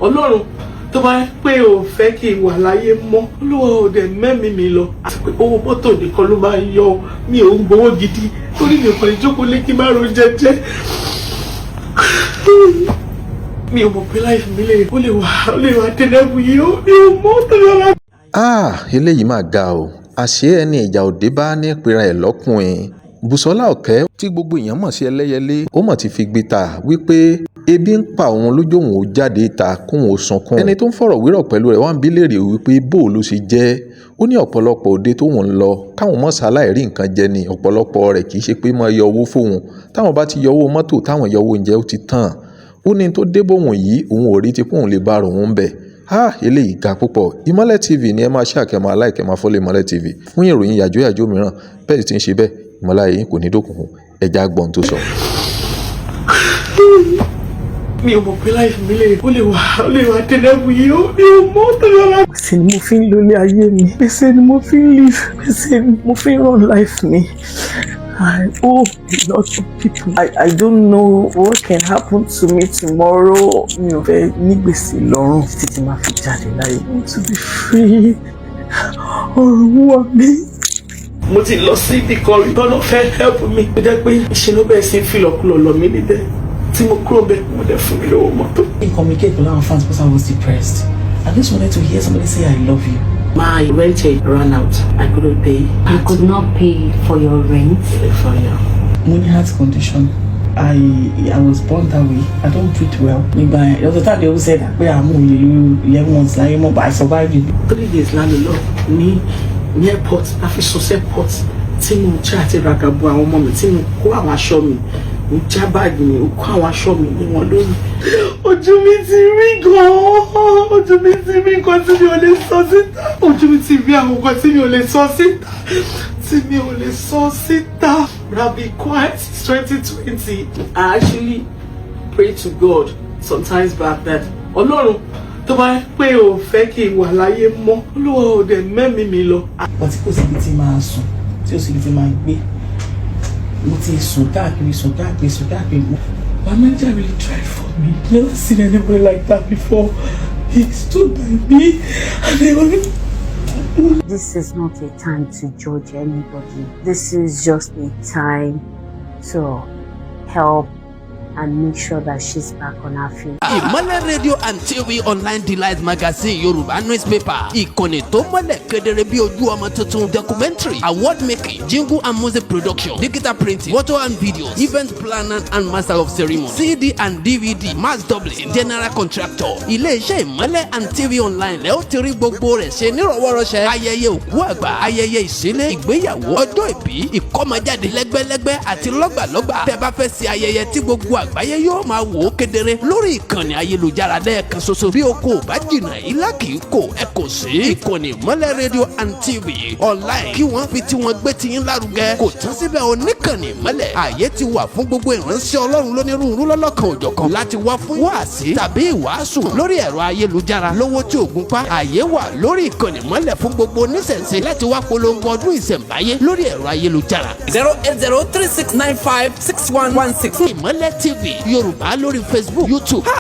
Ọlọ́run, tó bá pé o fẹ́ kí n wà láyé mọ́, Olúwa, ò dẹ̀ mẹ́mìí mi lọ. Àti pé owó mọ́tò nìkan ló máa ń yọ. Mi ò ń gbowó gidi torí mi ò kàn lè jókòó lé kí n má ro jẹjẹ. Mi ò mọ̀ pé life mi lè ó lè wà ó lè wà délẹ́bù yìí ó. Mi ò mọ̀ tó yọra. Ah, eléyìí mà ga o! Àṣé ẹni ìjà òde bá ní pera ẹ̀ lọ́kùnrin. Bùsọ́lá Òkè, tí gbogbo èèyàn mọ̀ sí Ẹlẹ́yẹlé, ó mọ̀ ti fi gbé ta wípé ebi ń pa òun lójú òun, ó jáde ta kóun ó sunkún. Ẹni tó ń fọ̀rọ̀ wérọ̀ pẹ̀lú rẹ̀ wá ń bi léèrè wípé bó ló ṣe jẹ́. Ó ní ọ̀pọ̀lọpọ̀ òde tóun ń lọ, káwọn mọ̀ sáláì rí nǹkan jẹ ni. Ọ̀pọ̀lọpọ̀ rẹ̀ kì í ṣe pé máa yọ owó fóun. Táwọn bá ti yọ owó mọ́tò, táwọn yọ owó oúnjẹ, ó ti tán. Ó ní tó dé bóun yìí, òun ò rí ti kóun lè bá òun bẹ̀. Ah, eléyìí ga púpọ̀. Ìmọ́lẹ̀ TV ni ẹ máa ṣe àkẹ́mọ́ aláìkẹ́, máa follow Ìmọ́lẹ̀ TV fún ìròyìn yàjóyàjó mìíràn. Bẹ́ẹ̀ sì ti ń ṣe bẹ́ẹ̀, ìmọ́lẹ̀ yìí kò ní dókùnkùn. Ẹja gbọ́n tó sọ. Mi ò mọ̀ pé life mi lè ó lè wà ó lè wà délẹ́bù yìí ó. Mi ò mọ̀ tó yọra. Gbèsè ni mo fi ń lólé ayé mi, gbèsè ni mo fi ń live, gbèsè ni mo fi ń run life mi. I owe a lot of people. I don't know what can happen to me tomorrow. Mi ò fẹ́ ní gbèsè lọ́rùn títí tí màá fi jáde láyé. I want to be free. Ọ̀run wà mí. Mo ti lọ sí ibì kan rí tọ́lọ́ fẹ́ help mi, ó jẹ́ pé ìṣe ló bẹ̀rẹ̀ sí í fìlọ̀kulọ̀ lọ mí níbẹ̀. Tí mo kúrò bẹ́ẹ̀, mo dẹ̀ fún mi lówó mọ́tò. I communicate with our fans because I was depressed. I just wanted to hear somebody say, "I love you." My rent ran out. I couldn't pay. You could not pay for your rent. For you. Mo ní heart condition. I was born that way. I don't breathe well. Nígbà yẹn, there was a time they always said pé àmú ìlú 11 months láyé mọ́, but I survived it. 3 days lánàá lọ ní airport, a fi sùn sí airport, tí mo já àti ràgàbọ àwọn ọmọ mi, tí mo kó àwọn aṣọ mi, mo já báàgì mi, mo kó àwọn aṣọ mi ní wọn lórí. Ojú mi ti rí gan-an, ojú mi ti rí nǹkan tí mi ò lè sọ síta, ojú mi ti rí àwọn nǹkan tí mi ò lè sọ síta, tí mi ò lè sọ síta. But I've been quiet since 2020. I actually pray to God sometimes back that, Ọlọ́run, tó bá pé o fẹ́ kí n wà láyé mọ́, Olúwa, ò dẹ̀ mẹ́mìí mi lọ. But tí kò síbi tí máa sùn, tí ò síbi tí máa gbé. Mo ti sùn káàkiri, sùn káàkiri, sùn káàkiri. My manager really tried for me. Never seen anybody like that before. He stood by me and he only This is not a time to judge anybody. This is just a time to help and make sure that she's back on her feet. Ìmọ́lẹ̀ Radio and TV Online, Delight Magazine, Yorùbá newspaper, ìkànnì tó mọ́lẹ̀ kedere bí ojú ọmọ tuntun, documentary, award making, jingle and music production, digital printing, photo and videos, event planner and master of ceremony, CD and DVD, mass dubbing, general contractor. Ilé-iṣẹ́ Ìmọ́lẹ̀ and TV Online lẹ́ ó ti rí gbogbo rẹ̀ ṣe nírọ̀wọ́rọ̀ṣẹ́. Ayẹyẹ òkú àgbà, ayẹyẹ ìṣílẹ̀, ìgbéyàwó, ọjọ́ ìbí, ìkọ́mọjáde, lẹ́gbẹ́lẹ́gbẹ́ àti lọ́gbàlọ́gbà. Tẹ́ bá fẹ́ ṣe ayẹyẹ tí gbogbo àgbáyé yóò máa wò ó kedere lórí ìkànnì ayélujára lẹ́ẹ̀kan ṣoṣo, bí o kò bá jìnnà, ilá kì í kò, ẹ kò sí ìkànnì Ìmọ́lẹ̀ Radio and TV Online kí wọ́n fi tiwọn gbé tiyín lárugẹ. Kò tán síbẹ̀, oníkànnì Ìmọ́lẹ̀, ààyè ti wà fún gbogbo ìránṣẹ́ Ọlọ́run lónírúurú lọ́lọ́kan òjọ̀kan láti wá fún wáàsí tàbí ìwàásù lórí ẹ̀rọ ayélujára lówó tí ògùn pa. Ààyè wà lórí ìkànnì Ìmọ́lẹ̀ fún gbogbo oníṣẹ̀ṣe láti wá polongo ọdún ìṣẹ̀ǹbáyé lórí ẹ̀rọ ayélujára. 08036956116. Ìmọ́lẹ̀ TV Yorùbá lórí Facebook, YouTube.